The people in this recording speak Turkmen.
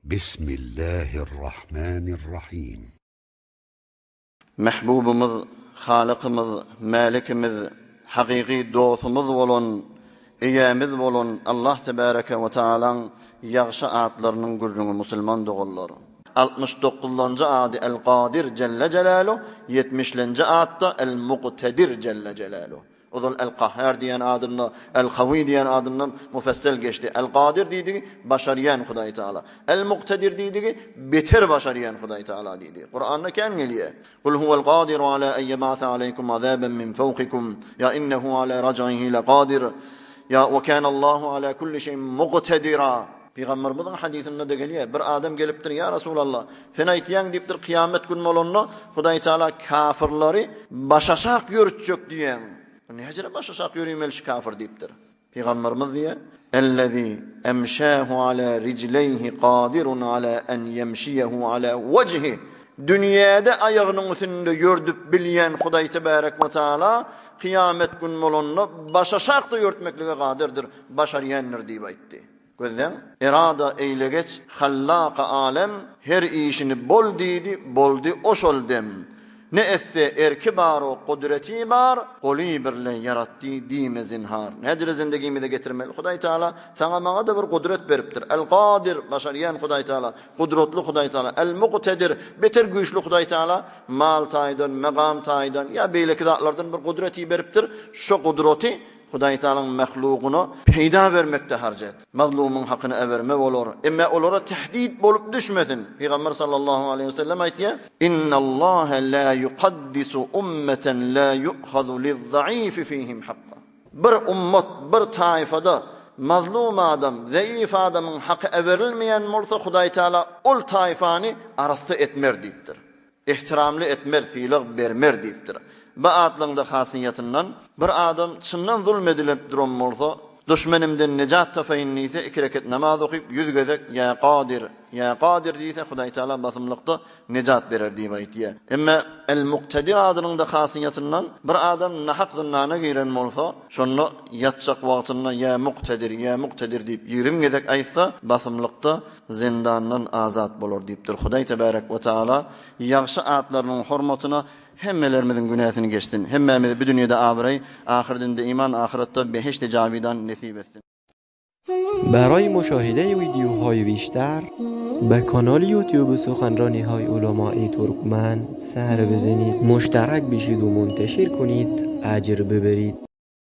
Bismillahirrahmanirrahim. Mähbubymyz, Halykymyz, Mälikimiz, hakyky dostumyz bolan, Eýämiz bolan Allah tebäreke we taalaň ýagşy atlarynyň gürrüňi musulman doganlar. Altmyş dokuzlanjy ady El-Kadir jelle jelaluh, ýetmişlenji atda El-Muktedir jelle jelaluh. Ozal El-Kahhar diýen adynda, El-Kawy diýen adynda mufessel geçdi. El-Kadir diýdigi, başarýan Hudaý Taala. El-Muktedir diýdigi, beter başarýan Hudaý Taala diýdi. Kuranda kän gelýär. Kul huwel kadiru ala en yeb'ase aleýkum azaben min fawkikum ýa innehu ala raj'ihi lekadir ýa we kanallahu ala kulli şeýin muktedira. Pygamberimiziň hadysynda-da gelýär, bir adam gelipdir, Ýa Resulallah, sen aýtýaň diýipdir, kyýamet gün bolanda Hudaý Taala kafyrlary başaşak ýörütjek diýýäň. Näjere başaşak ýörimeli şu kafyr diýipdir. Pygamberimiz diýýär, Ellezî emşâhu alâ rijleýhi kadirun alâ en ýemşiýehu alâ wejhih. Dünýäde aýagynyň üstünde ýördüp bilýän Hudaý tebärek we taala kyýamet gün bolanda başaşak-da ýörtmeklige kadirdir, başarýandyr diýip aýtdy. Gözleň, erada eýlegeç Hallak-y alem, Her işini bol diýdi, boldy o şol dem. Ne etse erki bar-u gudreti bar, Goly birle ýaratdy diýme zinhar. Näjele zendigimize getirmeli Hudaý Taala saňa maňa-da bir gudrat beripdir. El-Gadir, başarýan Hudaý Taala, gudratly Hudaý Taala, El-Muktedir, beter güýçli Hudaý Taala mal taýdan, megam taýdan ýa beýleki zatlardan bir gudraty beripdir. Şo gudraty Hudaý Tagalaň mahlugyna peýda bermekde harç et. Mazlumyň hakyny äberme bolar. Emme olara tehdit bolup düşmesin. Pygamber sallallahu aleýhi we sellem aýtýar, Innallaha la yukaddisu ummeten la yu'hazu liz-zaifi fihim hakka. Bir ummat, bir taýfada mazlum adam, zeif adamyň haky äberilmeýän bolsa, Hudaý Tagala ol taýfany arassa etmer diýipdir. Ehtiramly etmer, sylag bermer diýipdir. Bu atlaryň-da hasyýetyndan, bir adam çyndan zulm edilip duran bolsa, duşmenimden nejat tapaýyn diýse, iki reket namaz okyp, ýüz gezek Ýa Kadyr, Ýa Kadyr diýse, Hudaý Tagala basymlykda nejat berer diýip aýtýar. Emma El-Muktedir adynyň-da hasyýetyndan, bir adam nahak zyndana giren bolsa, şonda ýatjak wagtynda Ýa Muktedir, Ýa Muktedir diýip 20 gezek aýtsa, basymlykda zindandan azat bolar diýipdir. Hudaý tebärek we taala ýagşy atlarynyň hormatyna hemmelerimiziň günäsini geçsin. Hemmämize bu dünýede abraý, ahyrdinde iman, ahyretde behişdi jawidan nesip etsin. برای مشاهده ویدیوهای بیشتر به کانال یوتیوب سخنرانی های علمای ترکمن سر بزنید مشترک بشید و منتشر کنید اجر ببرید.